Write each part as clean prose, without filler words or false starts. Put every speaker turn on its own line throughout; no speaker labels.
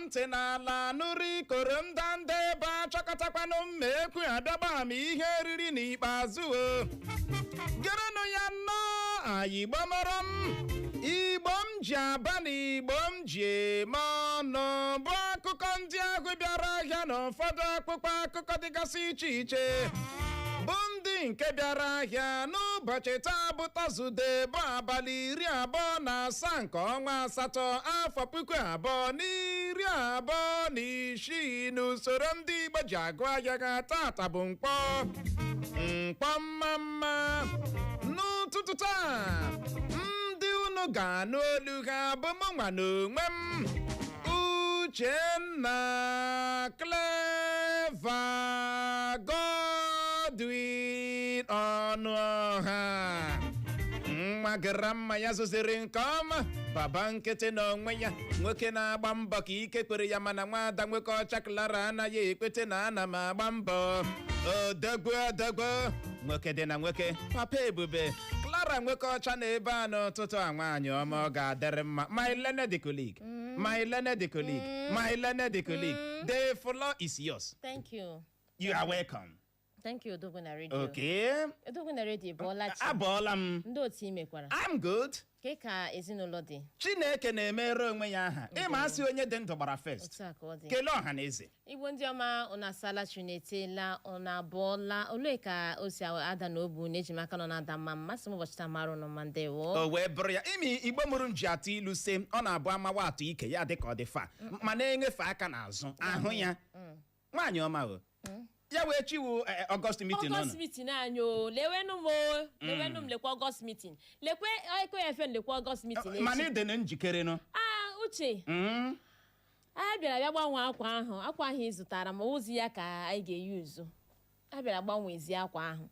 Ntị n'ala nụrụ ikoro ndanda ebe achọkọtakwanụ mma ekwu abịagba m ihe eriri n'ikpeazụ. O gerenụ ya nnọọ. Igbo mọrọ m, Igbo m ji aba na Igbo m ji eme ọnụ, bụ akụkọ ndị ahụ bịara ahịa na ụfọdụ akpụkpọ akụkọ dịgasị iche iche, bụ ndị nke bịara ahịa n'ụbọchị taa, bụ Tọzdee, bụ abalị 27 nke ọnwa asatọ, afọ 2026, n'usoro ndị Igbo ji agụ ahịa ha. Tata bụ mkpọ mkpọ mma mma n'ụtụtụ taa. Ndị unu ga-anụ olu ha bụ mụ nwa na onwe m, Uchenna Clever Godwin Ọnụọha, nwa gara mma ya zụziri nke ọma, baba nkịtị na onwe ya, nwoke na-agba mbọ ka ike kwere ya, mana nwada nwoke ọcha Clara anaghị ekwete na ana m agba mbọ. Odogwu, odogwu nwoke dị na nwoke, papa ebube. Clara nwoke ọcha na ebe a n'ụtụtụ a. Nwaanyị ọma, ọ ga-adịrị mma. My learned colleague, my learned colleague, my learned colleague, the floor is yours.
Thank you.
You are welcome.
Thank you, Odogwu na redio.
Okay.
Odogwu na redio, bọọla chi.
Abọọla m.
Ndị otu i mekwara?
I'm good.
Ke ka ezinụlọ dị?
Chineke na-emere onwe ya aha. Ịma asị onye dị ndụ gbara first.
Otu a ka ọ dị.
Kelee ọha na eze.
Igbo ndị ọma, unu asala chi na-etela, unu abụọla. Olee ka o si ada na obu na ejimaka nọ na-ada mma mmasị m ụbọchị taa mara ụnụ mma. Ndewo.
O wee bụrụ ya, imi Igbo mụrụ m ji atụ ilu se ọ na-abụ amawa atụ ike ya dị ka ọ dị fa ma na-enyefe aka n'azụ ahụ ya. Nwaanyị ọma, o ya wee chiwu August meeting.
August
ụnụ
meeting anyị o, lewenụ m, o lewenụ m, lekwa August meeting, lekwe Eko FM, lekwa August meeting echi.
Mana ị dị na njikere nụ?
Ah, Uche, anyị bịara bịa gbanwee akwa ahụ, akwa ahụ ị zụtara ma ozi ya ka anyị ga-eyuzu. A bịara gbanwezie akwa ahụ.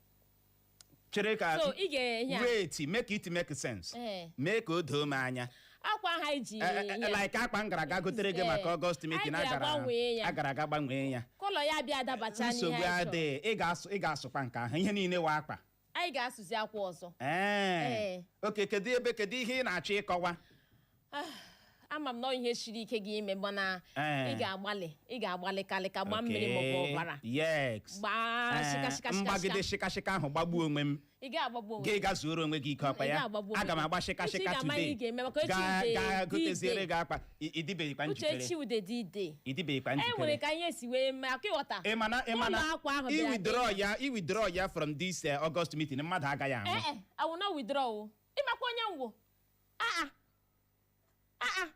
Chere ka
So ị ga-enye
wait, make it make sense.
Ee.
Mee ka o doo m anya.
Akwa ahụ anyị ji ihe
Like akpa m gara aga gotere gị maka August meeting.
Anyị bịara
Agara
gbanwee ya.
Agara aga gbanwee ya.
Colour ya bịa adabacha n'ihe
Nsogbu
anyị chọrọ.
adịghị. Ị ga-asụ, ị ga-asụkwa nke ahụ, ihe niile wa akpa.
Anyị ga-asụzi akwa ọzọ.
Ee.
Ee.
Oke, kedu ebe, kedu ihe ị na-achọ ịkọwa?
Ama m na ọ ihe siri ike gị ime, mana
Ee.
ị ga-agbalị, ị ga-agbalị kalịka gbaa mmiri maọbụ ọbara.
Yes.
Gbaa
Ee,
shika shika shika.
mgbagide
shika.
shika shika ahụ gbagbuo onwe m.
Ị ga-agbagbu onwe
Gị gazuoro onwe gị ike ọkpa
Ị
ya.
ga-agbagbu onwe
Aga m
gị.
agba shika
Uche, ị
shika
ga-ama ihe
today.
ị ga-eme maka echi
Gaa
ude
gaa goteziere
D-Day.
gị akpa. Ịdịbeghịkwa
Uche,
njikere.
echi ude D-Day.
Ịdịbeghịkwa
E nwere
njikere.
ka ihe si wee mee aka ịghọta.
Ị mana, ị mana
Ụlọ akwa ahụ
i
bịara
withdraw
dị.
ya, i withdraw ya from this August meeting, mmadụ agaghị ahụ.
Ee e, I will not withdraw o. Ịmakwa onye ngwụ, aa aa.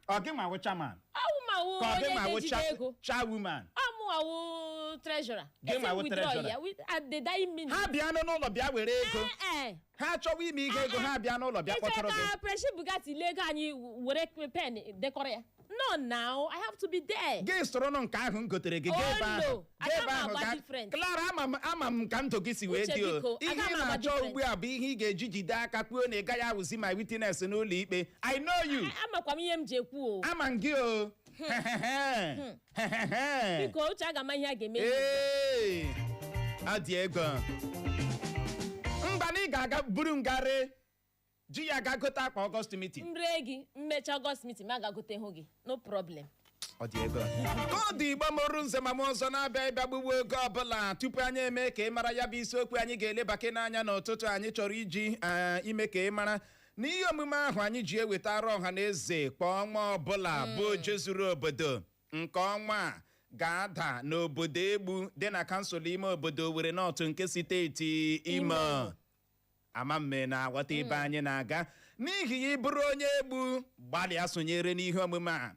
Ọ gị ma wụ chairman?
Ọwụ ma wụ
Ka ọ gị
onye
ma wụ
na-ejide ego.
Chairwoman?
Ọ mụ awụ treasurer.
Gị ma wụ
Esi withdraw
treasurer.
ya at the dying minute.
Ha bịa n'ụlọ bịa were ego.
Ee.
Ha chọwa ime ihe ego, ha bịa n'ụlọ bịa
Ịchọ
kpọtụrụ gị.
ka Preshi Bugatti lee ego anyị, were pen dekọrọ ya? No, now I have to be there.
Gị sụrụnụ nke ahụ m gotere gị gaa ebe
Oh,
ahụ
no.
gaa ebe
Aga m
ahụ
agba
gaa.
different.
Clara, ama m ka ndụ gị si wee
Uche,
dị o.
biko,
Ihe
aga
ị
m agba
na-achọ
different.
ugbu a bụ ihe ị ga-eji jide aka kwuo na ị gaghị awụzi my witness n'ụlọ ikpe. I know you.
Amakwa m ihe m ji ekwu o.
Ama m gị o.
Biko Uche, aga m ihe a ga-eme.
Ee, ọ dị ego mba na ị ga-aga buru ngarị ji ya ga gote akpa August meeting.
M ree gị, mmecha August meeting, ma ga-gote hụ gị, no problem.
Ọ dị ego ka ọ dị. Igbo mụrụ nze ma m ọzọ na-abịa ịbịa gbugbu oge ọbụla tupu anyị eme ka ị mara ya bụ isiokwu anyị ga-elebake n'anya n'ụtụtụ. Anyị chọrọ iji ime ka ị mara na ihe omume ahụ anyị ji ewetara ọha na eze kwa ọnwa ọbụla bụ Oje Zuru Obodo nke ọnwa a ga-ada n'obodo Egbu dị na kansụl ime obodo Owerri North nke steeti Imo. Ama mme na-aghọta ebe anyị na-aga. N'ihi ya, ịbụrụ onye Egbu, gbalịa sonyere n'ihe omume a.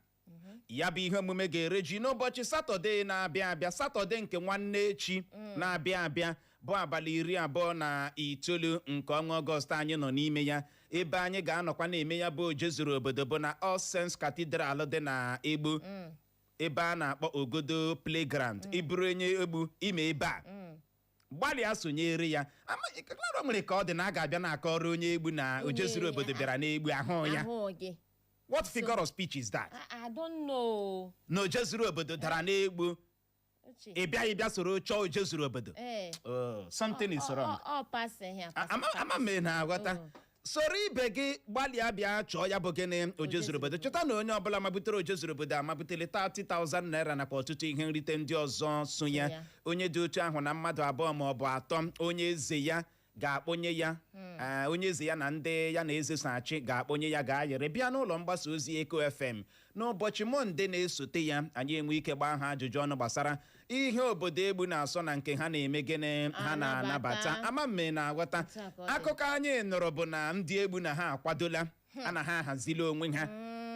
Ya bụ ihe omume ga-ere ji n'ụbọchị Satọde na-abịa abịa, Satọde nke nwanne echi na-abịa abịa, bụ abalị 29 nke ọnwa Ọgọst anyị nọ n'ime ya. Ebe anyị ga-anọkwa na-eme ya bụ Oje Zuru Obodo bụ na All Saints Cathedral dị na Egbu, ebe a na-akpọ Ogodo Playground. Ịbụrụ onye Egbu ime ebe a, gbalịa sonyere ya. Clara, nwere ka ọ dị na a ga-abịa na-akọrọ onye Egbu na Oje Zuru Obodo bịara n'Egbu ahụ ya.
Ahụ gị.
What figure of speech is that?
I don't know.
Na Oje Zuru Obodo dara n'Egbu.
Uche.
Ị bịaghị bịa soro chọọ Oje Zuru Obodo.
Ee.
Oh, something is wrong.
Ọ pasị ya.
Ama m na-aghọta. Soro ibe gị gbalịa bịa chọọ ya bụ gịnị? Oje zuru obodo. Cheta na onye ọbụla mabutere oje zuru obodo amabutere 30,000 naira nakwa ọtụtụ ihe nrite ndị ọzọ so ya.
Ya.
Onye dị otu ahụ na mmadụ abụọ ma ọ bụ atọ, onye eze ya ga-akpọnye ya, onye eze ya na ndị ya na eze so achị ga-akpọnye ya, ga-ayịrị bịa n'ụlọ mgbasa ozi Eko FM n'ụbọchị Mọnde na-esote ya. Anyị enwe ike gbaa ha ajụjụ ọnụ gbasara ihe obodo egbu na-asọ na nke ha na-eme gịnị, ha na-anabata.
Anabata.
Ama mme na-aghọta.
Otu a ka ọ dị.
Akụkọ anyị nụrụ bụ na ndị egbu na ha akwadola a na ha ahazila onwe ha,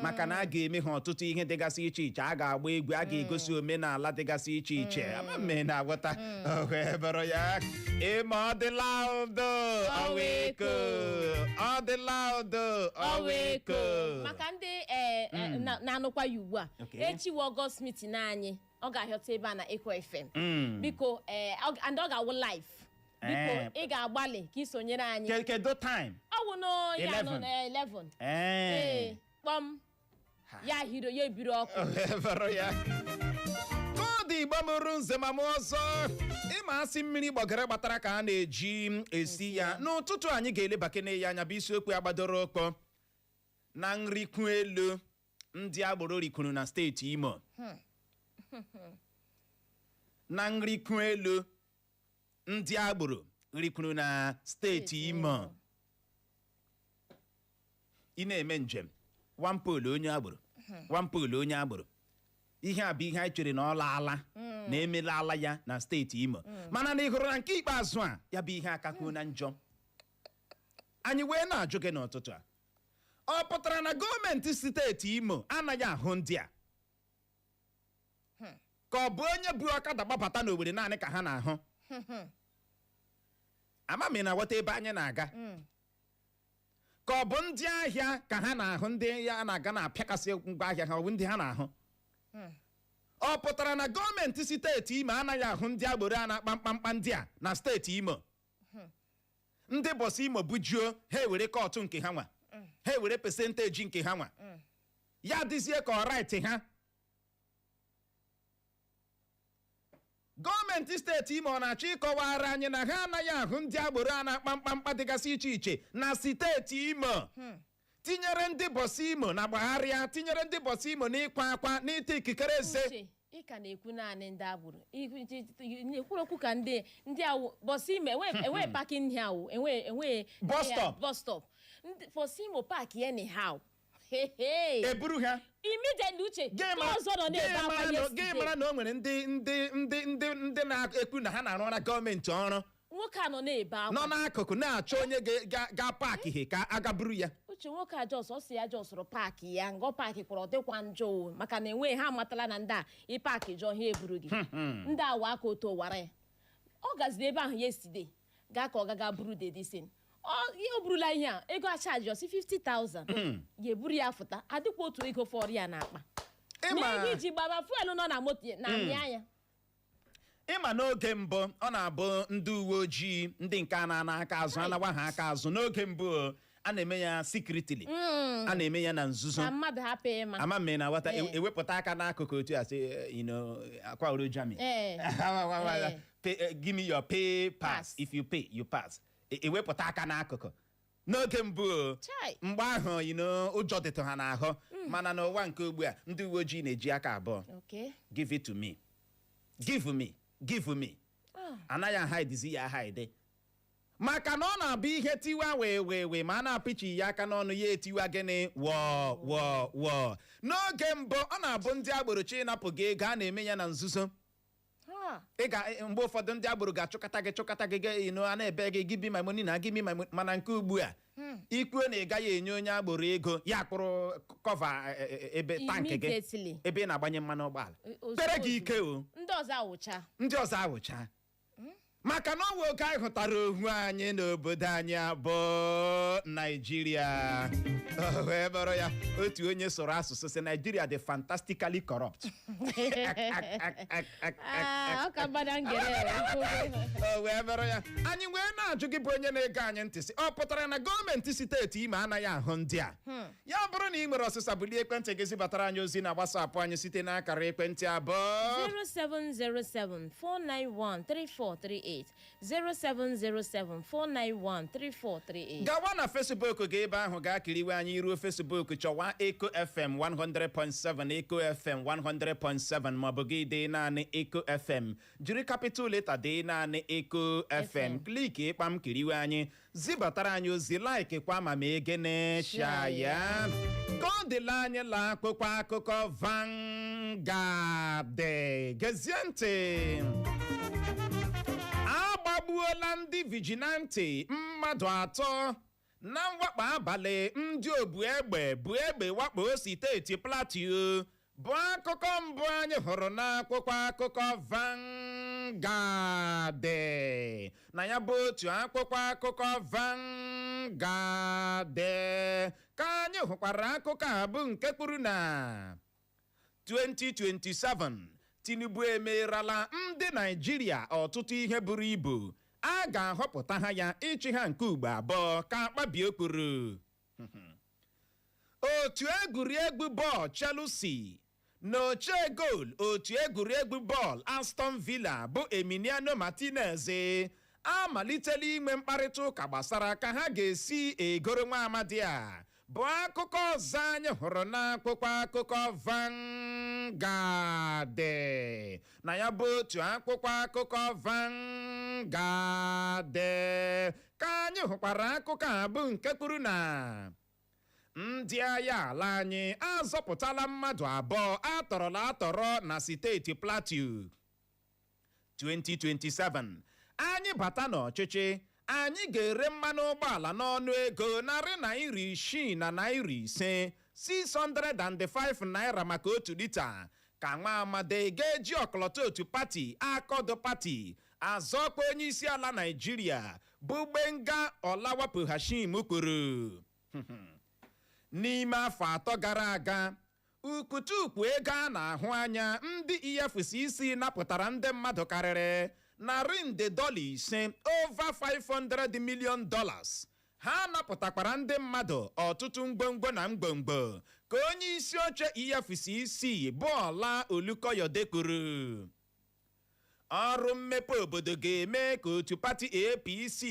maka na a ga-eme ha ọtụtụ ihe dịgasị iche iche, a ga-agba egwu, a ga-egosi omenala dịgasị iche iche. Ama mme na-aghọta. O wee bụrụ ya, ịma ọ dịla ụdọ ọwa eko, ọ dịla ụdọ ọwa eko.
Maka ndị na-anụkwa ya ugbu a, echi wụ August meeting anyị, ọ ga-ahịọta ebe a na Eko FM. Biko, and ọ ga-awụ live. Biko, ị ga-agbalị ka ị sonyere anyị.
Kedu time?
Ọ wụ no ya nọ
11.
na 11. Ee, kpọm ya hiro ya ebiri ọkụ.
Bụrụ ya koodu Igbo mụrụ nze ma mụ ọzọ, ịma asị mmiri gbọgara gbatara ka a na-eji esi ya. N'ụtụtụ anyị ga-elebakene ya anya bụ isiokwu ya gbadoro ụkọ na nrikwu elu ndị agboro rikwuru na steeti Imo, na nrikwu elu ndị agboro rikwuru na steeti Imo. Ị na-eme njem, one pole onye agboro, one pole onye agboro. Ihe a bụ ihe anyị chere na ọ laala na emelala ya na steeti Imo, mana na ị hụrụ na nke ikpeazụ a, ya bụ ihe akakwuo na njọ. Anyị wee na-ajụ gị n'ụtụtụ a, ọ pụtara na gọọmenti steeti Imo anaghị ahụ ndị a, ka ọ bụ onye bu ọkada gbabata n'Owerri naanị ka ha na-ahụ? Ama m ị na-aghọta ebe anyị na-aga. Ka ọ bụ ndị ahịa ka ha na-ahụ, ndị ya na-aga na-apịakasị ngwa ahịa ha, ọ bụ ndị ha na-ahụ? Ọ pụtara na gọọmenti steeti Imo anaghị ahụ ndị agboro a na-akpa mkpamkpa ndị a na steeti Imo? Ndị bọsị Imo bujuo, ha ewere cut nke ha nwa, ha ewere percentage nke ha nwa, ya dịzie ka ọ right ha. Gọọmenti steeti Imo ọ na-achọ ịkọwara anyị na ha anaghị ahụ ndị agboro a na-akpa mkpamkpa dịgasị iche iche na steeti Imo, tinyere ndị bọsị Imo na gbagharịa, tinyere ndị bọsị Imo n'ịkwa akwa, n'ịta ikikere eze?
Uche, ị ka na-ekwu naanị ndị agboro. Na-ekwuru okwu ka ndị awụ bọsị Imo enwe parking here awụ enwe
Bus stop.
Bus stop. Ndị bọsị Imo park anyhow. Hey, hey.
Eburu ha.
Immediately, Uche,
Gị
nke ọzọ nọ na-ebe
gị
akwa
mara na- gị
yesterday.
mara na o nwere ndị na-ekwu na ha na-arụra gọọmenti ọrụ
Nwoke a nọ na-ebe
nọ
akwa.
n'akụkụ na-achọ onye ga park he ka aga buru ya.
Uche, nwoke a just, ọ sị ya just rụ park ya ngọ park kwara, ọ dịkwa njọ o, maka na enweghị ha amatala na ndị a ị park jọọ ha eburu gị. Ndị a wa aka otu wara ya. Ọ gaziri ebe ahụ yesterday gaa ka ọ gaga buru dedisin ọ ihe o burula ihe a ego achaji ọsị 50,000 ya eburu ya fụta, adịkwa otu ego fọrọ ya n'akpa
Ịma
na ego iji gbaba fuel nọ na moto ya- na amị anya.
Ịma n'oge mbụ, ọ na-abụ ndị uwe ojii, ndị nke a na-ana aka azụ, anawa ha aka azụ n'oge mbụ o, a na-eme ya secretly, a na-eme ya na nzuzo
ka mmadụ hapụ ịma.
Ama m na nwata ewepụta aka n'akụkụ otu a sị, akwa oro jami. Pay, give me your pay pass.
Pass.
If you pay, you pass. Ewepụta aka n'akụkụ n'oge mbụ o.
Chai.
Mgbe ahụ, ụjọ dịtụ ha n'ahụ, mana n'ụwa nke ugbu a, ndị uwe ojii na-eji aka abụọ. Give it to me, give me, give me. Anaghị ahaidizi ya ahaide, maka na ọ na-abụ ihe tiwa wee wee wee, ma a na-apịchi ya aka n'ọnụ, ya etiwa gịnị? Wọọ wọọ wọọ. N'oge mbụ, ọ na-abụ ndị agboro chi ịnapụ gị ego, a na-eme ya na nzuzo. Ị ga mgbe ụfọdụ ndị agboro ga-achụkata gị, chụkata gị, a na-ebe gị, "Give me my money" na "Give me my money." Mana nke ugbu a, ikwuo na ị gaghị enye onye agboro ego ya, kpụrụ cover ebe tank gị
Immediately.
ebe ị na-agbanye mmanụ ụgbọala
Ozugbo,
kpere gị
ozugbo.
ike o.
Ndị ọzọ awụcha.
Ndị ọzọ awụcha, maka na ọ nwe oge anyị hụtara ohu anyị n'obodo anyị abụọ Naijiria. O wee bụrụ ya, otu onye sụrụ asụsụ sị Naijiria dị fantastically corrupt.
Ah, ọ ka mgbada ngere.
O wee bụrụ ya, anyị wee na-ajụ gị bụ onye na-ege anyị ntị sị, ọ pụtara na gọọmenti steeti Imo anaghị ahụ ndị a? Ya bụrụ na ị nwere ọsịsa, bulie ekwentị gị zibatara anyị ozi na WhatsApp anyị site n'akara ekwentị abụọ
0707 491 3438. 3438, 0707 491 3438.
Gawa na Facebook gị, ebe ahụ gaa kiriwe anyị. Iruo Facebook, chọwa Eco FM 100.7, Eco FM 100.7, maọbụ gị dee naanị Eco FM, jiri capital letter dee naanị Eco FM.
FM.
Click ịkpam, kiriwe anyị, zibatara anyị ozi, like kwa ma mee gịnị? Share ya. Ka ọ dịla anyị la akwụkwọ akụkọ Vanguard. Gezie ntị, agbagbuola ndị vigilante mmadụ 3 na mwakpo abalị ndị obu egbe bụ egbe wakpo steeti Plateau, bụ akụkọ mbụ anyị hụrụ n'akwụkwọ akụkọ Vanguard. Na ya bụ otu akwụkwọ akụkọ Vanguard ka anyị hụkwara akụkọ a bụ nke kwuru na 2027, Tinubu emerala ndị Naijiria ọtụtụ ihe buru ibu, a ga-ahọpụta ha ya ịchị ha nke ugbo abụọ, ka Akpabio kwuru. Otu egwuregwu bọọlụ Chelsea na ochie goolu otu egwuregwu bọọlụ Aston Villa bụ Emiliano Martinez amalitela inwe mkparịta ụka gbasara ka ha ga-esi egoro nwa amadi a, bụ akụkọ ọzọ anyị hụrụ n'akwụkwọ akụkọ Vanguard. Na ya bụ otu akwụkwọ akụkọ Vanguard ka anyị hụkwara akụkọ a bụ nke kwuru na ndị agha ala anyị azọpụtala mmadụ 2 atọrọla atọrọ na steeti Plateau. 2027, anyị bata n'ọchịchị, anyị ga-ere mmanụ ụgbọala n'ọnụ ego ₦605, 605 naira maka otu lita, ka nwa amadi ga-eji ọkọlọtọ otu pati Accord Party azọkwa onye isi ala Naijiria bụ Gbenga Olawapu Hashim kwuru. N'ime afọ 3 gara aga, ukwutukwu ego a na-ahụ anya ndị EFCC napụtara ndị mmadụ karịrị narị nde dọla 5, over $500 million. Ha napụtakwara ndị mmadụ ọtụtụ ngwongwo na mgbomgbo, ka onye isi oche EFCC bụ Ọla Olukoyode kwuru. Ọrụ mmepe obodo ga-eme ka otu pati APC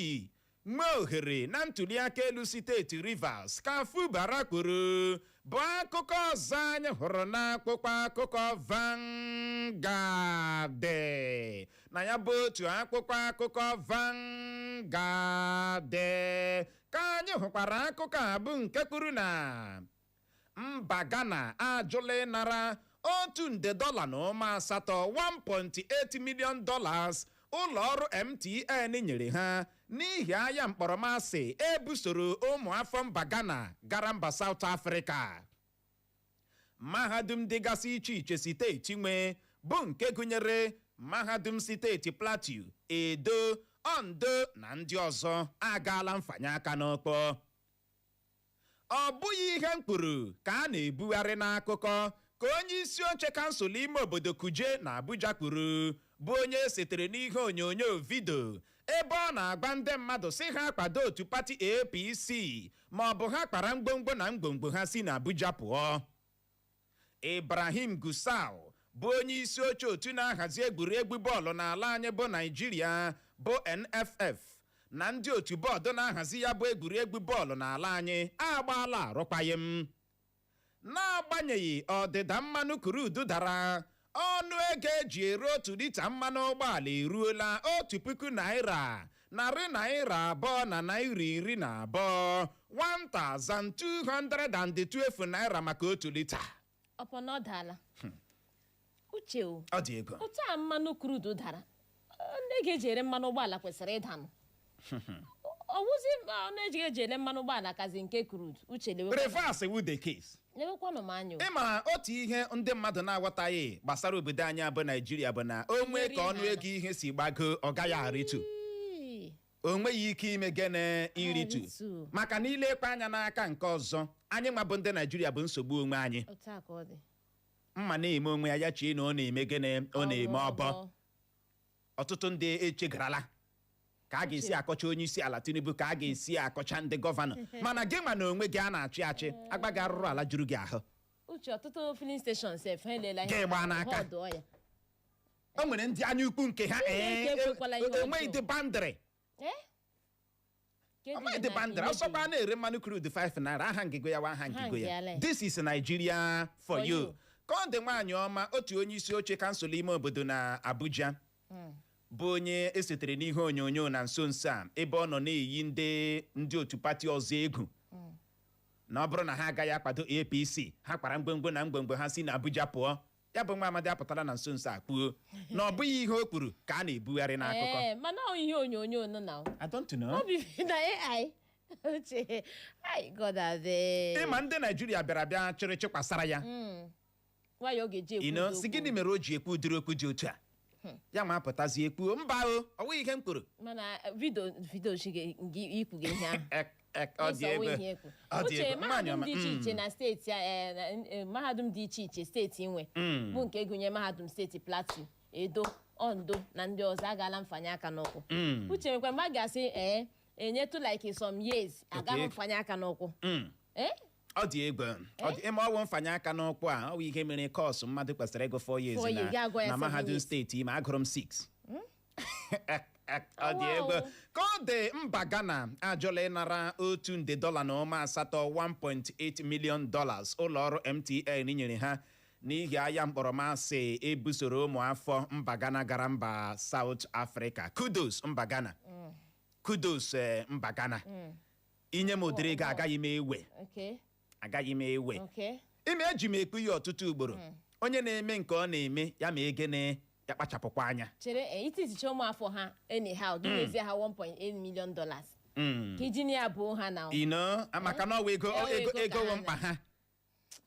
nwee ohere na ntụliaka elu steeti Rivers, ka Fubara kwuru, bụ akụkọ ọzọ anyị hụrụ n'akwụkwọ akụkọ Vanguard. Na ya bụ otu akwụkwọ akụkọ Vanguard ka anyị hụkwara akụkọ a bụ nke kwuru na mba Ghana ajụla ịnara 1.8 nde dọla, $1.8 million, ụlọ ọrụ MTN nyere ha n'ihi agha mkpọrọmasị ebusoro ụmụ afọ mba Ghana gara mba South Africa. Mahadum dịgasị iche iche steeti nwe, bụ nke gụnyere mahadum steeti Plateau, Edo, Ondo na ndị ọzọ, agaala mfanye aka n'ọkpọ. Ọ bụghị ihe m kwuru ka a na-ebugharị n'akụkọ, ka onye isi oche kansụl ime obodo Kuje na Abuja kwuru, bụ onye esetere n'ihe onyonyo video ebe ọ na-agba ndị mmadụ si ha kwado otu pati APC ma ọ bụ ha kpara mgbomgbo na mgbomgbo ha si na Abuja pụọ. Ibrahim Gusau bụ onye isi oche otu na-ahazi egwuregwu bọọlụ n'ala anyị bụ Naijiria bụ NFF na ndị otu bọọdụ na-ahazi ya bụ egwuregwu bọọlụ n'ala anyị agbaala arụkwaghịm. N'agbanyeghị ọdịda mmanụ crude dara, ọnụ ego eji ere 1 lita mmanụ ụgbọala eruola ₦1,212. 1212 naira maka 1 lita.
Ọpọ na ọ daala, Uche o.
Ọ dị ego.
Otu a mmanụ crude dara, ndị ga-eji ere mmanụ ụgbọala kwesịrị ịdanụ. Ọwụzi ọnụ ejighị eji ere mmanụ ụgbọala kazi nke crude, Uche.
Reverse wu the case.
Lewekwanụ m anya o.
Ịma otu ihe ndị mmadụ na-aghọtaghị gbasara obodo anyị bụ Naijiria bụ na o nwee ka ọnụ ego ihe si gbago, ọ gaghị arịtu.
Ii.
O nweghị ike ime gịnị? Iritu.
Aritu.
Maka na ilekwa anya n'aka nke ọzọ, anyị nwa bụ ndị Naijiria bụ nsogbu onwe anyị.
Otu a ka ọ dị.
Mma na-eme onwe ya, ya chie na ọ na-eme gịnị? Ọ na-eme ọbọ. Ọtụtụ ndị echegarala ka a ga-esi akọcha onye isi ala Tinubu, ka a ga-esi akọcha ndị gọvanọ, mana gị ma na onwe gị a na-achị achị agba gị arụrụ ala juru gị ahụ.
Uche, ọtụtụ filling station sef ha elela.
Gị gbaa n'aka.
Ha ọdụọ ya.
O nwere ndị anya ukwu nke ha.
Chineke ekwekwala ihe
enweghị
ọjọọ.
dị boundary.
Eh? Kedu
Onweghị
dị
dị
na
boundary. Ọsọkwa a na-ere mmanụ crude 5 naira, aha ngigo ya wa aha ngigo ya.
ngiala.
This is Nigeria for
For
you.
you.
Ka ọ dị, nwaanyị ọma, otu onye isi oche kansụl ime obodo na Abuja bụ onye esetere n'ihe onyonyo na nso nso a ebe ọ nọ na-eyi ndị otu pati ọzọ egwu na ọ bụrụ na ha agaghị akwado APC, ha kpara mgbemgbe na mgbemgbe ha si na Abuja pụọ. Ya bụ nwa amadi apụtala na nso nso a kwuo na ọ bụghị ihe o kwuru ka a na-ebugharị n'akụkọ.
Ee, mana ọ ihe onyonyo nọ na
I don't know.
ọ bụ na AI uche. Ai, God abeg.
Ịma ndị Naijiria bịara bịa chịrị chịkwasara ya.
Nwayọ ọ ga-eji ekwu
Ino
ụdị
si
okwu.
gịnị mere o ji ekwu ụdịrị okwu dị otu a? Ya ma apụtazie ekwuo, mba o, ọ nweghị ihe m kwuru.
Mana video chi gị ikwu gị ihe ahụ.
Ọ dị
Ịsọwa
egwu.
ihe ekwu.
Ọ dị
Uche,
egwu. Nwaanyị
mahadum
ọma,
dị iche iche na steeti a, mahadum dị iche iche steeti nwe, bụ nke gụnye mahadum steeti Plateau, Edo, Ondo na ndị ọzọ, agaala mfanye aka n'ụkwụ. Uche, nwekwa mgbe a ga-asị ee enyetụ like some years agaghị mfanye aka n'ụkwụ. Ee.
Ọ dị egwu. Ọ dị ịma ọwụ mfanye aka n'ụkwụ a, ọ bụ ihe mere course mmadụ kwesịrị ịgụ 4 years
4 years,
na
ya agụọ ya
na
7
mahadum
years.
steeti ma agụrụ m 6. Ọ dị egwu. Ka ọ dị, mba Ghana ajụla ịnara 1.8 nde dọla $1.8 million ụlọ ọrụ MTN nyere ha n'ihi agha mkpọrọmasị ebusoro ụmụ afọ mba Ghana gara mba South Africa. Kudos mba Ghana, kudos mba Ghana. Inye m ụdịrị ego, agaghị m ewe. Agaghị m ewe. Ime eji m ekwu ya ọtụtụ ugboro, onye na-eme nke ọ na-eme ya ma egene ya kpachapụkwa anya.
Chere, ititicha ụmụ afọ ha anyhow, gị nyezie ha $1.8 million ka iji na ya buo ha na
Ino maka na ọwa ego.
Ọwa
ego
ego ka
ego
ha
wụ mkpa ha.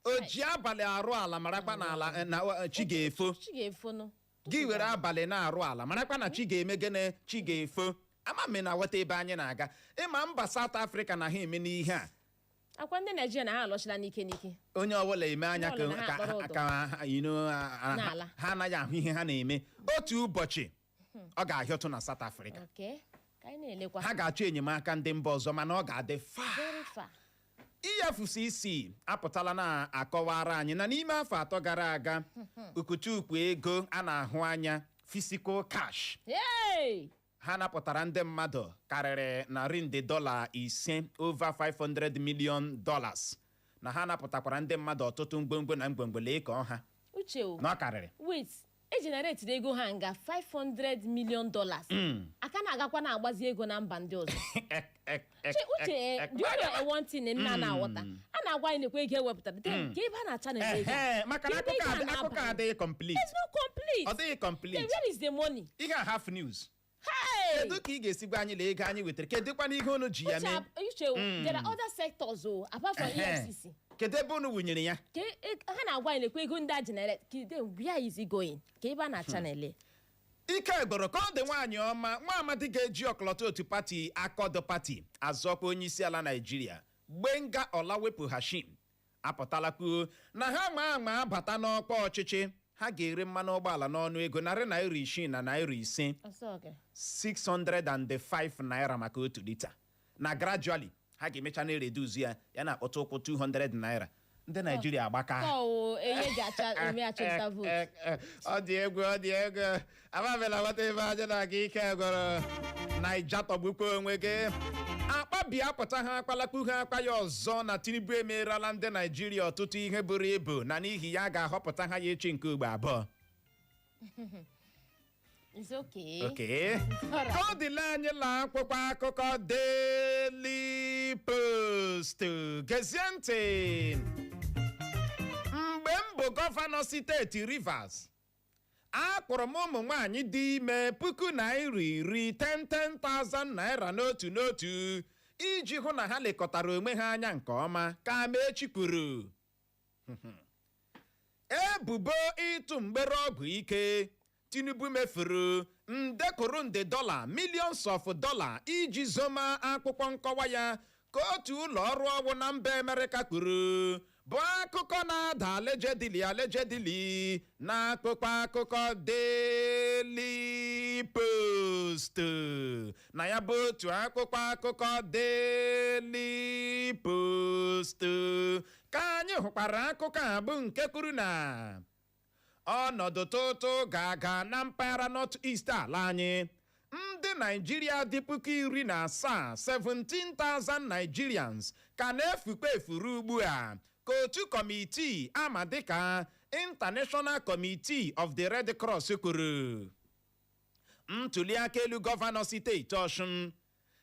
O ji abalị arụ ala, marakwa na ala na chi ga-efo.
Chi ga-efonu.
Gị were abalị na-arụ ala, marakwa na chi ga-eme gịnị? Chi ga-efo. Ama m na ghọta ebe anyị na-aga. Ịma mba South Africa na ha eme n'ihe a.
Akwa ndị Naijiria na ha alọchila n'ike n'ike.
Onye ọbụla eme anya
Onye ọbụla na ha
ka
akpọrọ ụdọ.
ka
N'ala.
ha anaghị ahụ ihe ha na-eme. Otu ụbọchị ọ ga-ahịọtụ na South Africa.
Okay, ka anyị na-elekwa.
Ha ga-achọ enyemaka ndị mba ọzọ, mana ọ ga-adị far.
Very far.
EFCC apụtala na-akọwara anyị na n'ime afọ 3 gara aga, ukutukwu ego a na-ahụ anya, physical cash,
Hey!
ha napụtara ndị mmadụ karịrị 500 nde dọla, over $500 million, na ha napụtakwara ndị mmadụ ọtụtụ ngwongwo na ngwongwo. Lee ka ọha
Uche o.
na ọ karịrị.
Wait, e generate ego ha nga $500 million, aka na-agakwa na-agbazi ego na mba ndị ọzọ. Uche, do you know one thing nna na-aghọta? A na-agwa anyị nekwa ego ewepụtara, then ka ebe a na-acha na ego.
Ehe, maka na
Ka ebe
akụkọ
ego a
akụkọ
na-aba.
adịghị complete.
It's not complete.
Ọ dịghị
Then
complete.
where is the money?
Ihe a half news.
Hey!
Kedu ka ị ga-esi gwa anyị lee ego anyị wetara? Kedu kwana ihe unu ji ya
Uche,
mee?
Uche, there are other sectors o, apart from EFCC.
Kedu ebe unu wụnyere ya?
Ka ha na-agwa anyị lekwa ego ndị a generate, then where is it going? Ka ebe a na-acha na ele.
Ike gboro. Ka ọ dị, nwaanyị ọma, nwa amadi ga-eji ọkọlọtọ otu pati Accord Party azọkwa onye isi ala Naijiria, Gbenga Ọlawepụ Hashim, apụtala kwuo na ha ma ama abata n'ọkwa ọchịchị, ha ga-ere mmanụ ụgbọala n'ọnụ ego ₦605.
Ọsọ gị.
605 naira maka otu lita, na gradually ha ga-emecha na-ereduzi ya, ya na-akpọta ụkwụ 200 naira. Ndị Naijiria agbaka.
Ka o enye ji acha eme achụnta vote.
Ọ dị egwu, ọ dị egwu. Amabela nwata ebe aja na-aga. Ike gwọrọ Naija. Tọgbukwa onwe gị. Akpabi apụta ha akpalakpu ha akpa ya ọzọ na Tinubu emerela ndị Naijiria ọtụtụ ihe buru ibu, na n'ihi ya ga-ahọpụta ha ya echi nke ugbo abụọ.
It's okay.
Okay.
Alright.
Ka ọ dịla, anyị la akwụkwọ akụkọ Daily Post. Gezie ntị. Mgbe m bụ gọvanọ steeti Rivers, akpọrọ m ụmụ nwaanyị dị ime 10,000 naira, 10,000 naira n'otu n'otu, iji hụ na ha lekọtara onwe ha anya nke ọma, ka Amechi kwuru. Ebubo ịtụ mgbere ọgwụ ike: Tinubu mefuru nde kwuru nde dọla, millions of dollar, iji zoma akwụkwọ nkọwa ya, ka otu ụlọ ọrụ ọgwụ na mba Amerịka kwuru, bụ akụkọ na-ada allegedly, allegedly na akpụkpọ akụkọ Daily Post. Na ya bụ otu akpụkpọ akụkọ Daily Post ka anyị hụkwara akụkọ a bụ nke kwuru na Ọnọdụ tụtụ ga-aga na mpaghara North East ala anyị. Ndị Naijiria dị 17,000, 17,000 Nigerians, ka na-efukpe efuru ugbu a, ka otu kọmitii ama dịka International Committee of the Red Cross kwuru. Ntụliaka elu gọvanọ steeti Ọshụn: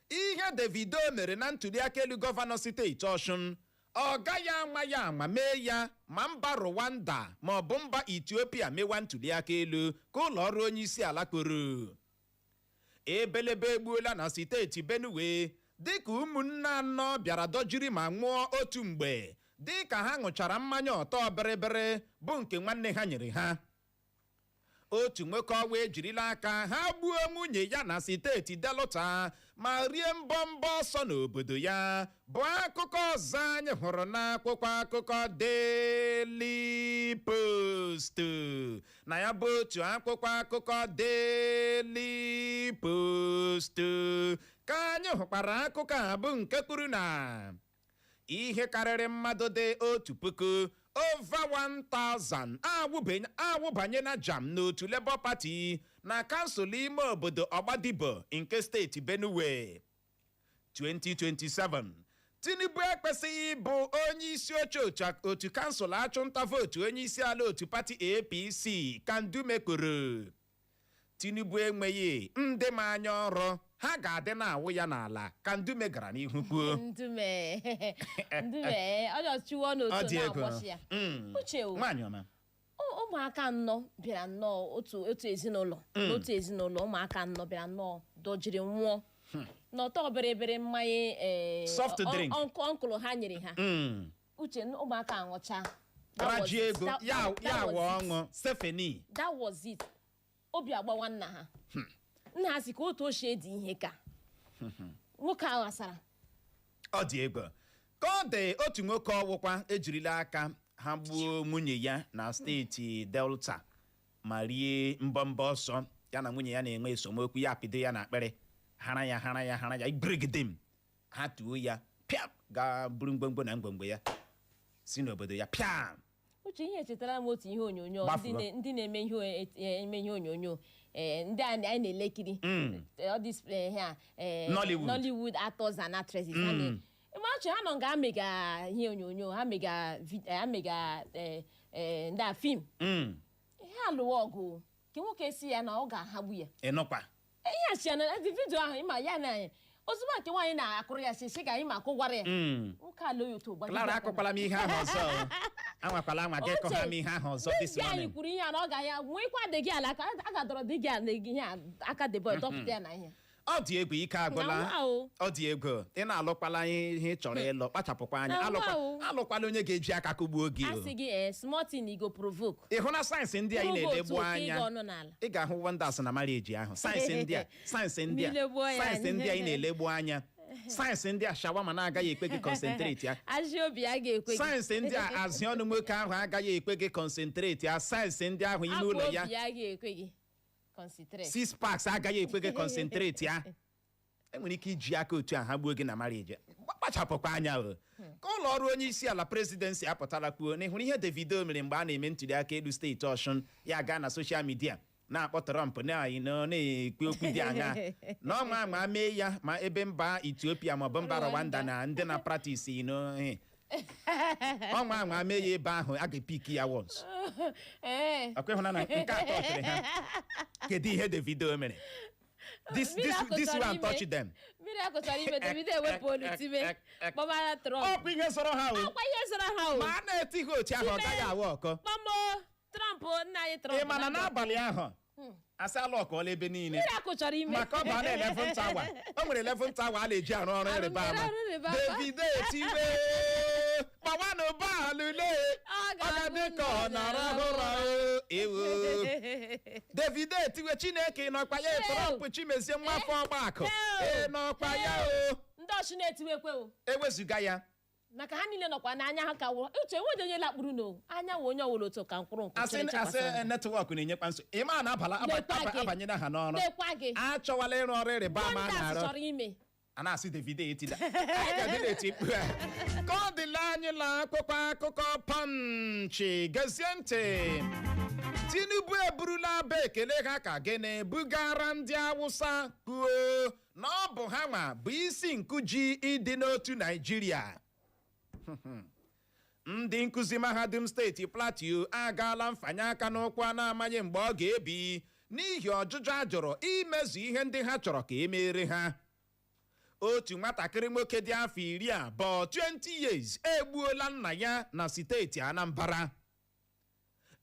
ihe Davido mere na ntụliaka elu gọvanọ steeti Ọshụn, ọ gaghị ama ya ama mee ya ma mba Rwanda ma ọ bụ mba Ethiopia mewa ntụliaka elu, ka ụlọ ọrụ onye isi ala kwuru. Ebelebe egbuola na steeti Benue dịka ụmụnne anọ bịara dọjiri ma nwụọ otu mgbe dịka ha ṅụchara mmanya ọtọ bịrịbịrị bụ nke nwanne ha nyere ha. Otu nwoke ọwa ejirila aka ha gbuo nwunye ya na steeti Delta ma rie mbọmbọ ọsọ n'obodo ya, bụ akụkọ ọzọ anyị hụrụ n'akwụkwọ akụkọ Daily Post. Na ya bụ otu akwụkwọ akụkọ Daily Post ka anyị hụkwara akụkọ a bụ nke kwuru na ihe karịrị mmadụ dị 1,000, over 1000, awụbanye na jam n'otu Labour Party na kansụl ime obodo Ọgbadibo nke steeti Benue. 2027, Tinubu ekwesịghị ịbụ onye isi oche otu kansụl achụnta vootu onye isi ala otu pati APC, ka Ndume kwuru. Tinubu enweghị ndị ma anya ọrụ ha ga-adị na-awụ ya n'ala, ka Ndume gara n'ihu kwuo.
Ndume, Ndume, ọ jọchiwo
Ọ
n'otu
dị ego.
na-agbọchi ya. Uche o.
Nwaanyị ọma.
Ụmụaka anọ bịara nnọọ otu ezinụlọ, n'otu ezinụlọ, ụmụaka anọ bịara nnọọ dọjiri nwụọ n'ọtọ obere mmanya
Soft drink.
Uncle ha nyere ha. Uche, ụmụaka aṅụcha.
Raji ego ya ya wụ ọṅụ sefeni.
That was it. Obi agbawa nna ha. Nna ha si ka otu ochie dị ihe ka nwoke a ghasara.
Ọ dị ego ka ọ dị. Otu nwoke ọwụkwa ejirila aka ha gbuo nwunye ya na steeti Delta ma rie mbọmbọ ọsọ. Ya na nwunye ya na-enwe esemokwu, ya pido ya n'akpịrị, hara ya, hara ya, hara ya brigide m, ha tuo ya pịam, gaa buru ngwongwo na ngwongwo ya si n'obodo ya pịam.
Uche, ihe echetara m otu ihe onyonyo ndị
Gbafuo.
ndị na-eme ihe eme ihe onyonyo ndị anyị na-elekiri. All this here,
Nollywood.
Nollywood actors and actresses ha ma uche, ha nọ nga amega ihe onyonyo ha mega ha mega ndị a film. Ha alụwa ọgụ nke nwoke si ya na ọ ga-ahagbu ya.
Ịnụkwa?
Ihe a si ya na ndị video ahụ ịma ya na ozugbo nke nwaanyị na-akụrụ ya si ka anyị ma akụgwara ya. Nwoke alụ ya otu gbagide
Clara,
aka na-
akụkwala m ihe ahụ ọzọ o. Anwakwala anwa gị kọ ha m ihe ahụ ọzọ this
This guy
morning.
kwuru ihe a na ọ ga ya nwekwa dị gị ala ka a ga-adọrọ dị gị ala ihe a aka the boy dọpụta ya na ihe.
Ọ dị egwu, ike agwụla.
Na wa o.
Ọ dị egwu. Ị na-alụkwala ihe ị chọrọ ịlụ, kpachapụkwa anya.
Na wa
Alụkwa
o.
alụkwala onye ga-eji aka kụgbuo gị
A
o.
sị gị small thing you go provoke.
Ị hụ na signs ndị a ị
Provoke
na-elegbu
otu oke
anya,
ịga ọnụ n'ala.
ị ga-ahụ wonders na marriage ahụ. Signs ndị a, signs ndị a,
N'ilegbuo ya
signs
anya.
ndị a ị na-elegbu anya, signs ndị a, shawarma na-agaghị ekwe gị concentrate ya.
Ajị obi a ga-ekwe gị.
Signs ndị a, azị ọnụ nwoke ahụ agaghị ekwe gị concentrate ya. Signs ndị ahụ, ime
Akwa
ụlọ ya
obi ya ga-ekwe gị concentrate.
Six packs agaghị ekwe gị concentrate ya. Enwere ike iji aka otu a ha gbuo gị na marriage. Kpachapụkwa anya o. Ka ụlọ ọrụ onye isi ala presidency apụtala kwuo na ịhụrụ ihe Davido mere mgbe a na-eme ntuli aka elu steeti Ọshụn, ya gaa na social media na-akpọ Trump na-ekwu okwu dị anya na ọnwa ama mee ya ma ebe mba Ethiopia maọbụ mba Rwanda na ndị na practice ọnwa anwa mee ya ebe ahụ, a ga-epiki ya once. Ọkwa ịhụna na nke atọ chịrị ha? Kedu ihe Davido mere? This one touch them.
Mmiri akụchara ime, Davido ewepụ olu time kpọbara Trump.
Ọkwa ihe sọrọ ha o.
Ọkwa ihe sọrọ ha o.
Ma a na-eti ha otu ahụ, ọ gaghị awa ọkọ.
Kpọmọ Trump, nna anyị Trump.
Ị ma na n'abalị ahụ asị ala ọkọọla ebe niile.
Mmiri akụchara ime.
Maka ọ baa na 11th hour, o nwere 11th hour a na-eji arụ ọrụ ịrịba ama.
Arụ ịrịba ama.
Davido etiwe, "Gbawanụ bọọlụ lee,
Ọ
ọ ga-adị ka ọ na-arahụ ụra o." Ewo, Davido etiwe, "Chineke, ị nọkwa ya?" Trump, Chimezie nwafọ ọgbakọ, ị nọkwa ya o?
Ndị ọchị na-etiwekwe o.
Ewezụga ya.
Maka ha niile nọkwa n'anya ha ka wụrụ uche enweghị onye lakpuru no anya wụ onye ọwụrụ otu ka mkpụrụ nkwụ
Asị
chere
asị
chekwasịrị.
Network na-enyekwa nso. Ị ma na abala
Lekwa gị.
abanyela ha n'ọrụ.
Lekwa gị.
Achọwala ịrụ ọrụ ịrịba ama a
Wonders
na-arụ.
chọrọ ime.
A na-asị Davido etila, anyị ga-adị na-eti mkpu a ka ọ dịla anyị la akwụkwọ akụkọ Punch. Gezie ntị. Tinubu eburula aba ekele ha ka gịnị bugara ndị Awụsa, kwuo na ọ bụ ha nwa bụ isi nkuji ịdị n'otu Naijiria. Ndị nkụzi mahadum steeti Plateau agaala mfanye aka n'ụkwụ a na-amaghị mgbe ọ ga-ebi n'ihi ọjụjụ a jụrụ imezu ihe ndị ha chọrọ ka emere ha. Otu nwatakịrị nwoke dị afọ 20, 20 years, egbuola nna ya na steeti Anambra.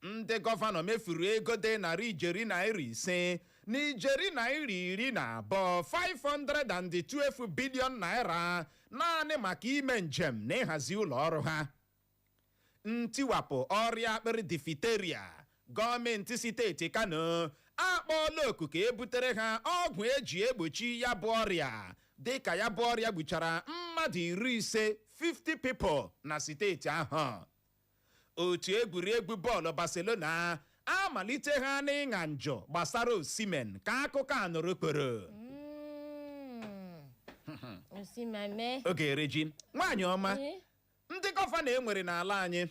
Ndị gọvanọ mefuru ego dị narị ijeri naira 5 na ijeri naira 12, 512 billion naira, naanị maka ime njem na ịhazi ụlọ ọrụ ha. Ntiwapụ ọrịa akpịrị diphtheria, gọọmenti steeti Kano akpọọla oku ka ebutere ha ọgwụ eji egbochi ya bụ ọrịa, dịka ya bụ ọrịa gbuchara mmadụ 50, 50 people, na steeti ahụ. Otu egwuregwu bọọlụ Barcelona amalite ha n'ịṅa njọ gbasara Osimhen, ka akụkọ a nụrụ kporo.
Osimhen mee.
Oge ereji nwaanyị ọma.
Eh?
Ndị gọvanọ e nwere n'ala anyị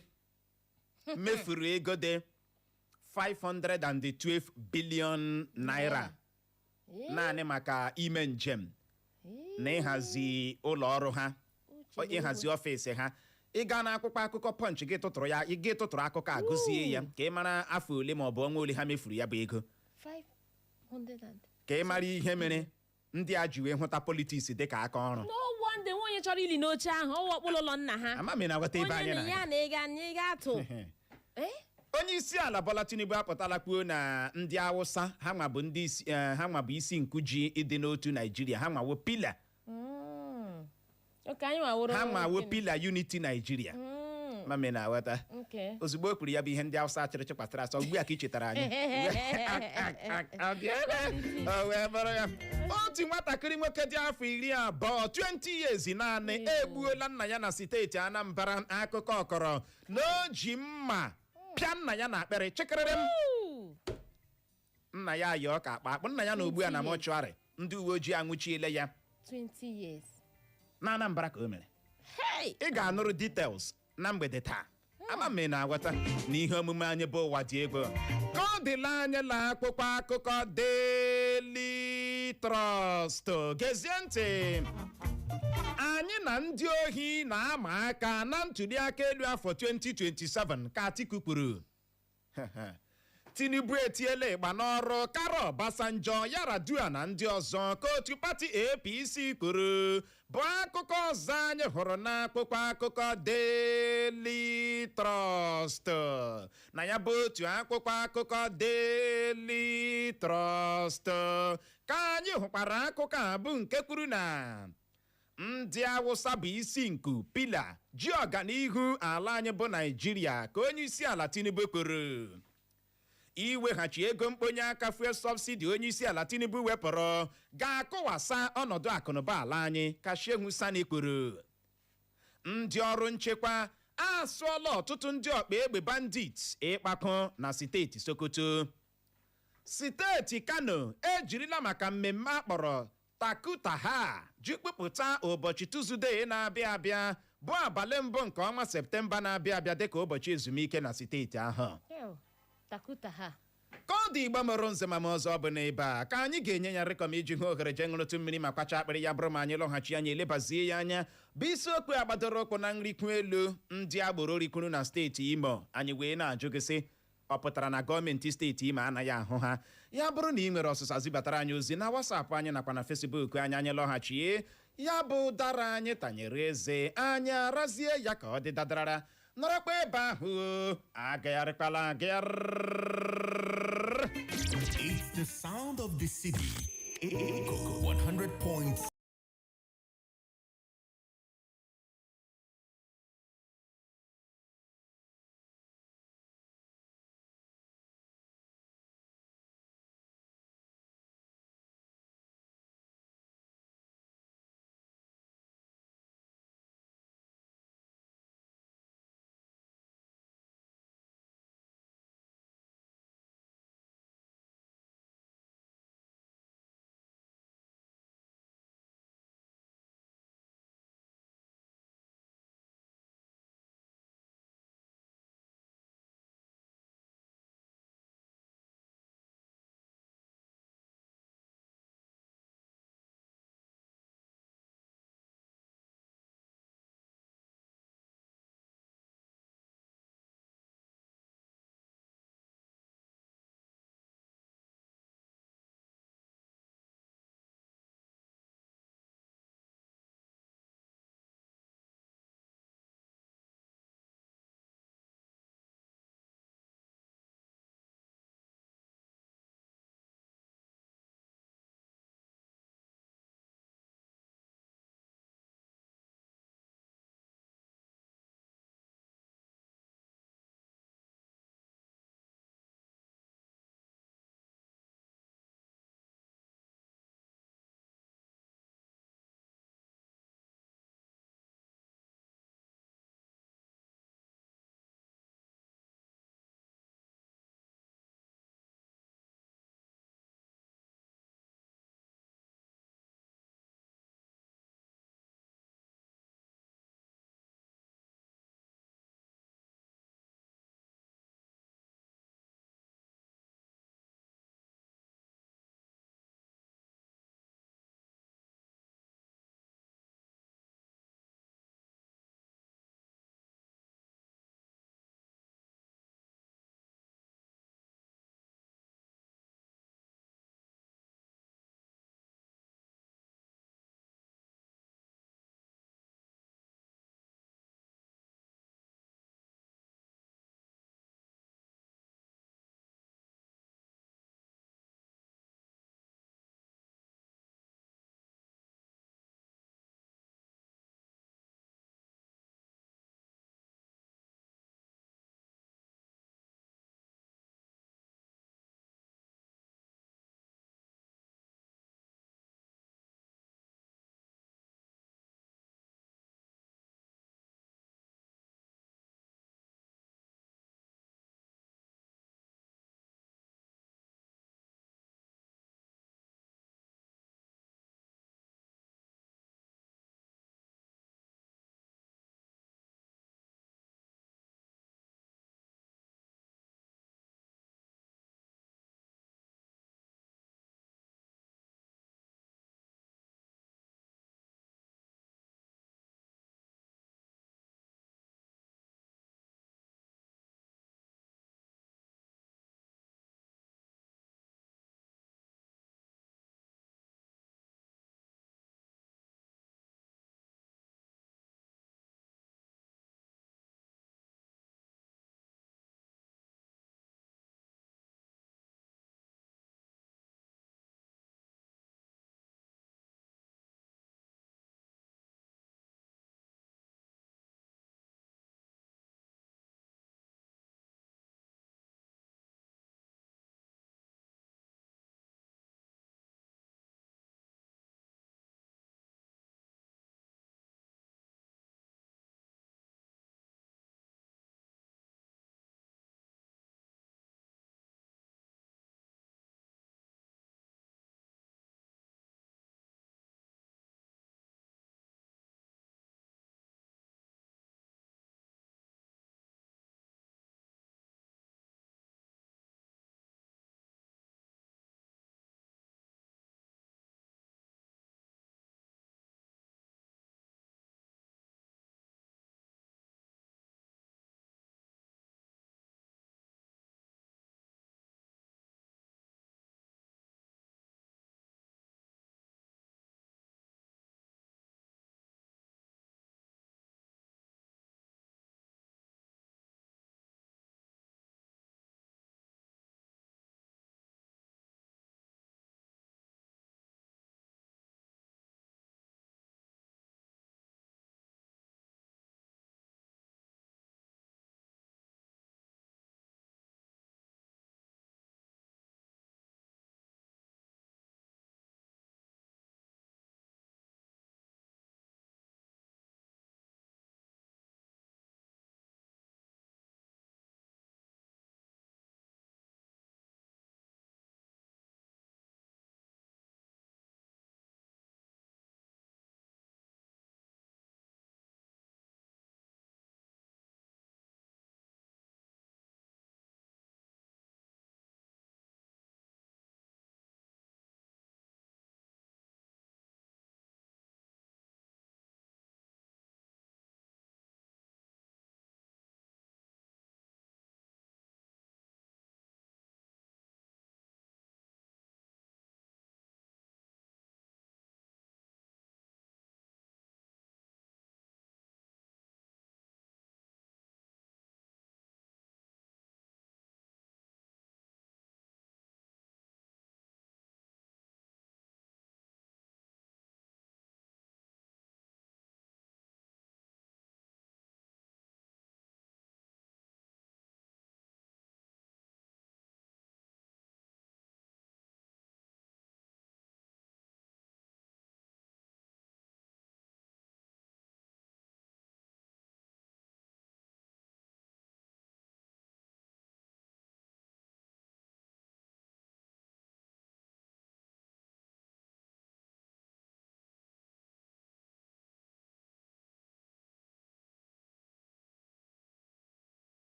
mefuru ego dị 512 billion naira
Eh?
naanị maka ime njem
Eh?
na ịhazi ụlọ ọrụ ha,
Uche.
ịhazi ọfịs ha. Ị gaa n'akwụkwọ akụkọ Punch, gị tụtụrụ ya, gị tụtụrụ akụkọ a, gụzie ya ka ị mara afọ ole ma ọ bụ ọnwa ole ha mefuru ya bụ ego,
500 and
ka ị mara ihe mere ndị a ji wee hụta politics dịka aka ọrụ.
No wonder nwe onye chọrọ ili n'oche ahụ ọwụ ọkpụlụ ụlọ nna ha.
Ama m ị na-aghọta ebe anyị
Onye na
na-aga.
ya na ịga na ịga atụ. Eh?
Onye isi ala Bola Tinubu apụtala kwuo na ndị Awụsa ha nwa bụ ndị isi, ha nwa bụ isi nkuji ịdị n'otu Naijiria, ha nwawo pillar.
Okay, anyị nwaworo.
Ha nwawo pillar unity Naijiria. Ma m ị na-aghọta?
Okay.
Ozugbo o kwuru ya bụ ihe, ndị Awụsa achịrịchị kpatara asọ. Ugbu a ka ị chetara anyị. O wee bụrụ ya, otu nwatakịrị nwoke dị afọ 20, 20 years, naanị egbuola nna ya na steeti Anambra. Akụkọ ọkọrọ na o ji mma pịa nna ya na akpịrị chịkịrịrị m.
Ooh.
Nna ya yọọ ka akpa akpụ nna ya na ugbu a na mortuary, ndị uwe ojii anwụchiele ya.
20 years.
Na Anambra ka o mere.
Hey!
Ị ga-anụrụ details na mgbede taa. Ama m ị na-aghọta na ihe omume anyị bụ Ụwa Dị Egwu. Ka ọ dịla anyị la akwụkwọ akụkọ Daily Trust. Gezie ntị, anyị na ndị ohi na-ama aka na ntuli aka elu afọ 2027, ka Atiku kwuru. Tinubu etiela ịgba n'ọrụ kara Obasanjo, Yaradua na ndị ọzọ, ka otu pati APC kwuru, bụ akụkọ ọzọ anyị hụrụ n'akwụkwọ akụkọ Daily Trust. Na ya bụ otu akwụkwọ akụkọ Daily Trust ka anyị hụkwara akụkọ a bụ nke kwuru na ndị Awụsa bụ isi nku, pillar ji ọganihu ala anyị bụ Naijiria, ka onye isi ala Tinubu kwuru. Iweghachi ego mkponye aka fuel subsidy onye isi ala Tinubu wepụrụ ga-akụwasa ọnọdụ akụnụba ala anyị, ka Shehu Sani kwuru. Ndị ọrụ nchekwa asụọla ọtụtụ ndị ọkpa egbe bandits ịkpakọ na steeti Sokoto. Steeti Kano ejirila maka mmemme akpọrọ Takutaha ji kpụpụta ụbọchị Tuzdee na-abịa abịa, bụ abalị mbụ nke ọnwa Septemba na-abịa abịa, dịka ụbọchị ezumike na steeti ahụ.
Ew, Takuta ha.
Ka ọ dị, Igbo mụrụ nze ma m ọzọ, ọ bụ n'ebe a ka anyị ga-enye ya rịkọm iji hụ ohere jee ṅụrụtụ mmiri ma kwacha akpịrị. Ya bụrụ ma anyị lọghachi, anyị elebazie ya anya bụ isiokwu agbadoro ụkwụ na nrikwu elu ndị agboro rikwuru na steeti Imo. Anyị wee na-ajụ gị sị, ọ pụtara na gọọmenti steeti Imo anaghị ahụ ha? Ya bụrụ na ị nwere ọsịsa, zibatara anyị ozi na WhatsApp anyị nakwa na Facebook anyị. Anyị lọghachie, ya bụ ụdara anyị tanyere eze anyị arazie ya ka ọ dị dadarara. Nọrọkwa ebe ahụ o, agagharịkwala agagharị.
It's the sound of the city. Echo 100.7.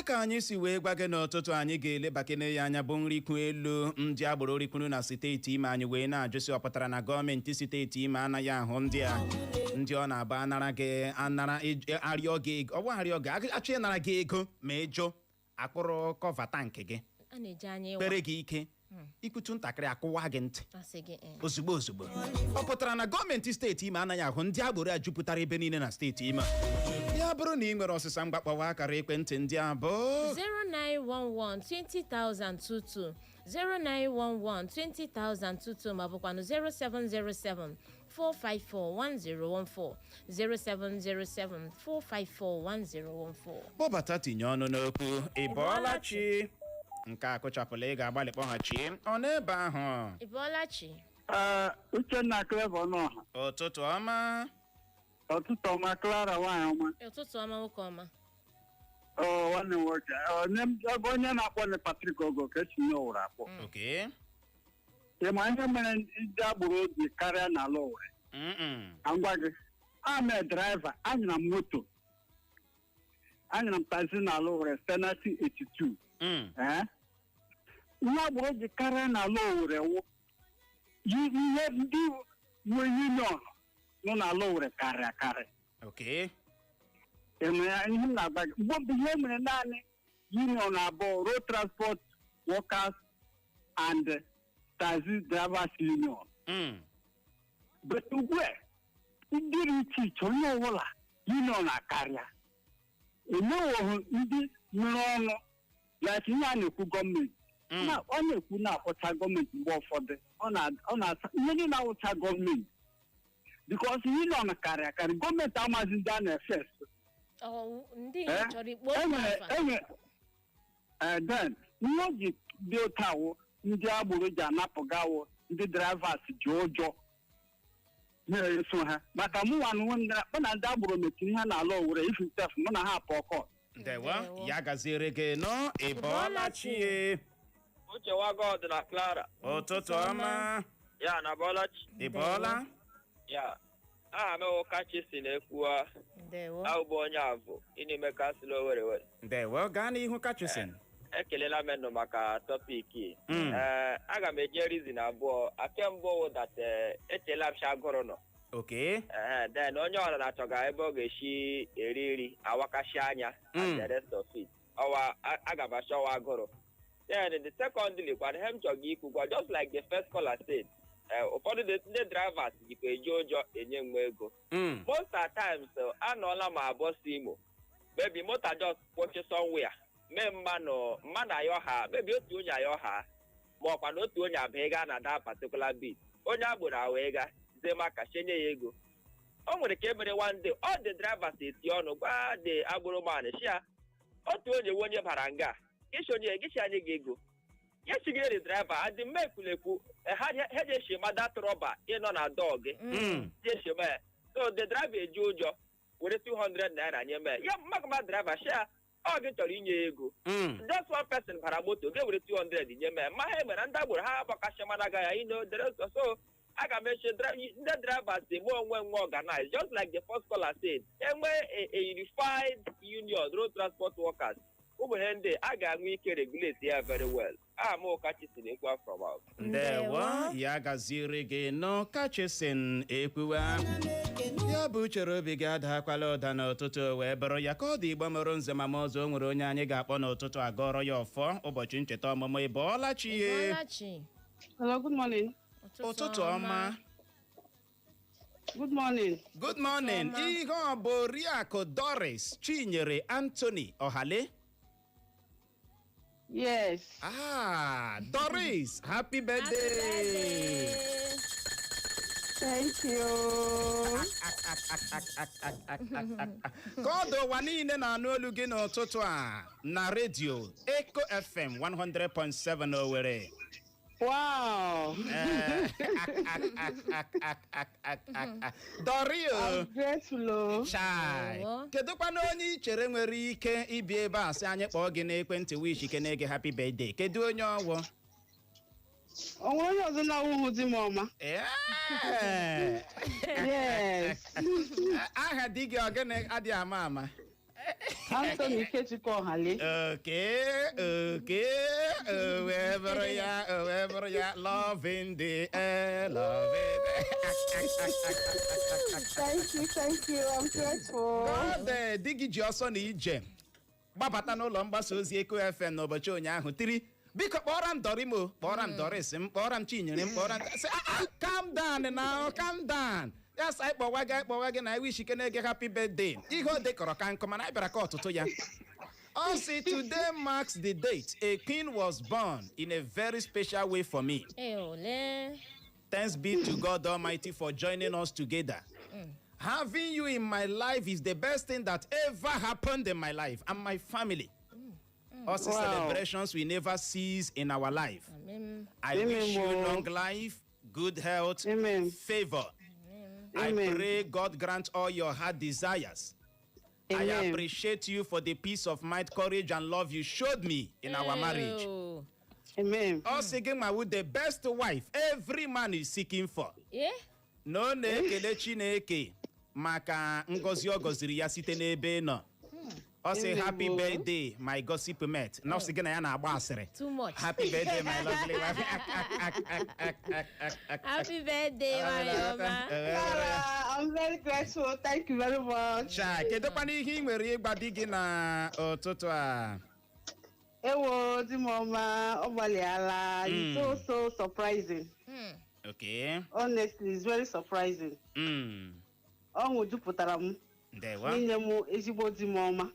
Dịka anyị si wee gwa gị n'ụtụtụ, anyị ga-elebakene ya anya bụ nrikwu elu ndị agboro rikwuru na steeti Imo. Anyị wee na-ajụsị, ọ pụtara na gọọmenti steeti Imo anaghị ahụ ndị a, ndị ọ na-aba anara gị anara arịọ gị ego, ọ bụ arịọ gị, achọ ịnara gị ego ma ịjụ, akpụrụ cover tank gị
A na-eji anya ịwa.
Kpere gị ike ikwutu ntakịrị, akụwa gị ntị
Asị gị eh.
ozugbo ozugbo. Ọ pụtara na gọọmenti steeti Imo anaghị ahụ ndị agboro a jupụtara ebe niile na steeti Imo? Ya bụrụ na ị nwere ọsịsa, mgbakpọwa akara ekwentị ndị a bụ
0911 20022, 0911 20022, ma bụkwanụ 0707 454 1014, 0707 454 1014.
Kpọbata, tinye ọnụ n'okwu. Ị bọọla chi? Nke a kụchapụla. Ị ga-agbalị kpọghachi ọ n'ebe ahụ.
Ị bọọla chi?
Ee, Uchenna, Clever n'ọha.
Ụtụtụ ọma.
Ọtụtụ ọma, Clara nwaanyị ọma.
Ụtụtụ ọma, nwoke ọma.
Ọ nwanne m nwoke. Ebe onye na-akpọ ni Patrick Ogo ka esi nye Owere akpọ. Ị ma ihe mere ndị agboro ji karịa n'ala Owere?
Mm-mm.
Ka m gwa gị. Ame driver, anyara m moto. Anyara m taxi n'ala Owere site na 1982. Ee? Ihe agboro ji karịa n'ala Owere wụ ihe ndị nwe union nọ n'ala Owere karịa akarị. Ị ya ihe m na-agba gị, mgbe mbụ ihe mere naanị union abụọ, Road Transport Workers and Taxi Drivers Union. But ugbu a, ndị dị iche iche, onye ọbụla union akarịa, enweghị ndị nwere ọnụ like ihe a na-ekwu gọọmenti. Ọ na-ekwu na-akwụcha gọọmenti mgbe ụfọdụ, ọ na-asa ihe niile awụcha gọọmenti, because union karịa akarị, gọọmenti amazi ndị a na-efe efe.
Ọ ndị
Eh?
chọrọ ikpo
Enwere
afa.
enwere then ihe o ji dị otu awụ ndị agboro ji anapụga awụ ndị drivers ji ụjọ na-eso ha, maka mụ nwa na onwe m mụ na ndị agboro mechiri ihe n'ala Owere ifu sef, mụ na ha apụ ọkọ.
Ndewo.
Ndewo.
Ya gaziere gị nọ. Ị bọọla chi?
Uche Wagod na Clara.
Ụtụtụ ọma.
Ya na Bọlachi.
Ị bọọla?
Ya aha m wụ Kachi si na-ekwuwa.
Ndewo.
Abụ onye avụ ịn'ime council Owerri West.
Ndewo, gaa n'ihu, Kachisin.
Ekelela m nụ maka topic. Ee, aga m eje reason abụọ. Ake mbụ wụ that echela m shi agụrụ nọ. Ee, then onye ọra na-achọga ebe ọ ga-esi eri nri, awakashi anya and the rest of it. Ọwa aga m achọ ọwa agụrụ. Then the secondly kwana, ihe m chọga ikwu gwa, just like the first caller said, ụfọdụ ndị drivers jikwa eji ụjọ enye mgbe ego. Most at times, anọọla m abụọ si Imo, maybe moto just kwụsị somewhere, mee mmanụ mmanụ ayọ ha, maybe otu onye ayọ ha, ma ọkwa na otu onye abịa gaa na that particular bit, onye agboro awee ga zema ka chenye ya ego. O nwere ka emere one day, all the drivers eti ọnụ gwa the agboro man shia otu onye nwe onye bara nga gịsi onye gịsi anyị gị ego ya chigere the driver adị mma ekwulekwu ha ha ji eshima that rọba ịnọ na dọọ gị. Ji eshima ya, so the driver eji ụjọ were 200 naira nye mee ya mmakama driver shia ọ gị chọrọ inye ya ego. Just one person bara moto ga-ewere 200 nye mee ma ha emere ndị agboro ha agbakasị mana aga ya the rest of- so aga m eche ndị drivers eme onwe nwe organize, just like the first caller said, enwe a unified union, road transport workers, ụmụ ihe ndị a ga-enwe ike regulate ya very well. Aha m Ụkachi si na-ekwu from out.
Ndewo, ya gaziere gị nọ, Kachisin. Ekwuwa ya bụ uchere obi gị adakwala ụda n'ụtụtụ wee bụrụ ya ka ọ dị. Igbo mụrụ nze ma ọzọ, o nwere onye anyị ga-akpọ n'ụtụtụ agọrọ ya ọfọ ụbọchị ncheta ọmụmụ. Ị bọọla chi ye?
Bọọla chi.
Hello, good morning.
Ụtụtụ ọma.
Good morning.
Good morning.
Ọma.
Ihe ọ bụ Oriakụ Doris Chinyere Anthony Ọhale?
Yes.
Ah, Doris, happy birthday.
Thank you.
Ka ọ dị, ụwa niile na-anụ olu gị n'ụtụtụ a na redio Eco FM 100.7 Owerri.
Wow.
Dorio.
I'm grateful, oh.
Chai.
Ndewo.
Kedụkwanụ onye ị chere nwere ike ịbịa ebe a sị anyị kpọọ gị n'ekwentị wish kene gị happy birthday? Kedu onye ọwụ?
O nwere onye ọzọ na-awụghị di m ọma?
Ee.
Yes.
Aha di gị ọ gịnị adịghị ama ama?
Anthony Ikechukwu Ọhale.
Okay, o wee bụrụ ya, o wee bụrụ ya, love in the air, love in the
Thank you, thank you. I'm grateful.
God, di gị ji ọsọ na ije gbabata n'ụlọ mgbasa ozi Eko FM n'ụbọchị ụnyaahụ, tiri, "Biko kpọọrọ m Dorimo, kpọọrọ m Doris m, kpọọrọ m Chinyere m, kpọọrọ m." Sị, "Ah, ah, calm down now, calm down." Ya sị, anyị kpọwa gị, anyị kpọwa gị na anyị wish kene gị happy birthday. Ihe o dekọrọ ka nkụ, mana anyị bịara ka ọtụtụ ya. Ọ sị, "Today marks the date a queen was born in a very special way for me.
Ee, ole.
Thanks be to God Almighty for joining us together. Having you in my life is the best thing that ever happened in my life and my family. Us celebrations will never cease in our life.
Amen.
I
Amen.
wish you
Oh.
long life, good health,
Amen.
favor. I
Amen.
pray God grant all your heart desires. I
Amen.
appreciate you for the peace of mind, courage, and love you showed me in our marriage."
Oh.
Amen.
Ọ sị gị ma the best wife every man is seeking for.
Eh?
Na ọ na-ekele Chineke maka ngọzi ọ gọziri ya site n'ebe ị nọ. Ọ sị,
Amen.
"Happy birthday, my gossip mate." Na ọ sị gị na ya na-agba asịrị.
Too much.
Happy birthday, my lovely wife.
Happy birthday, nwanyị ọma.
Sarah, I'm very grateful. Thank you very much.
Cha, kedụkwana ihe ị nwere ịgba di gị na ụtụtụ a?
Ewo, di m ọma, ọ gbalịala. It's so, so surprising. Honestly, it's very surprising. Ọṅụ jupụtara m
Ndewo.
n'inye m ezigbo di m ọma.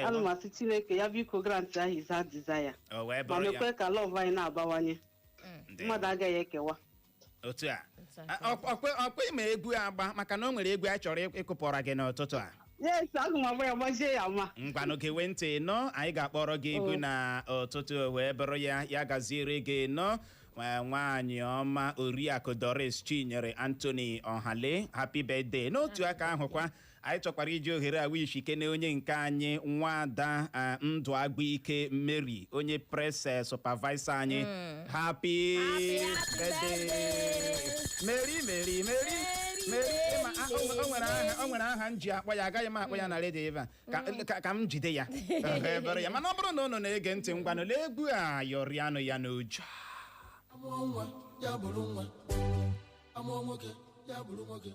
Ana m asị Chineke ya biko grant ya his heart desire.
O wee
Ma
bụrụ ya.
mekwe ka love anyị na-abawanye.
Ndewo.
Mmadụ agaghị ekewa.
Otu a. Ọkwa ịma egwu agba, maka na o nwere egwu a chọrọ ịkụpọrọ gị n'ụtụtụ a.
Yes, aga m agba ya, gbazie ya ma.
Ngwanụ, gewe ntị nọ, anyị ga-akpọrọ gị egwu na ụtụtụ. Wee bụrụ ya, ya gaziere gị nọ, nwaanyị ọma, Oriakụ Doris Chinyere Anthony Ọhale, happy birthday. N'otu aka ahụkwa, anyị chọkwara iji ohere a wish kene onye nke anyị, nwada Ndụ Agụike Mary, onye press supervisor anyị, happy
Happy, happy
birthday.
Birthday.
Mary, Mary, Mary,
Mary,
Mary. Ịma, o nwere aha, o nwere aha m ji akpọ ya, agaghị m akpọ ya na redio ebe a, ka m jide ya. Ee, bụrụ ya. Mana ọ bụrụ na unu na-ege ntị, ngwanụ, lee egwu a, yọrịanụ ya n'uju.
Amụọ nwa ya bụrụ nwa, amụọ nwoke ya bụrụ nwoke.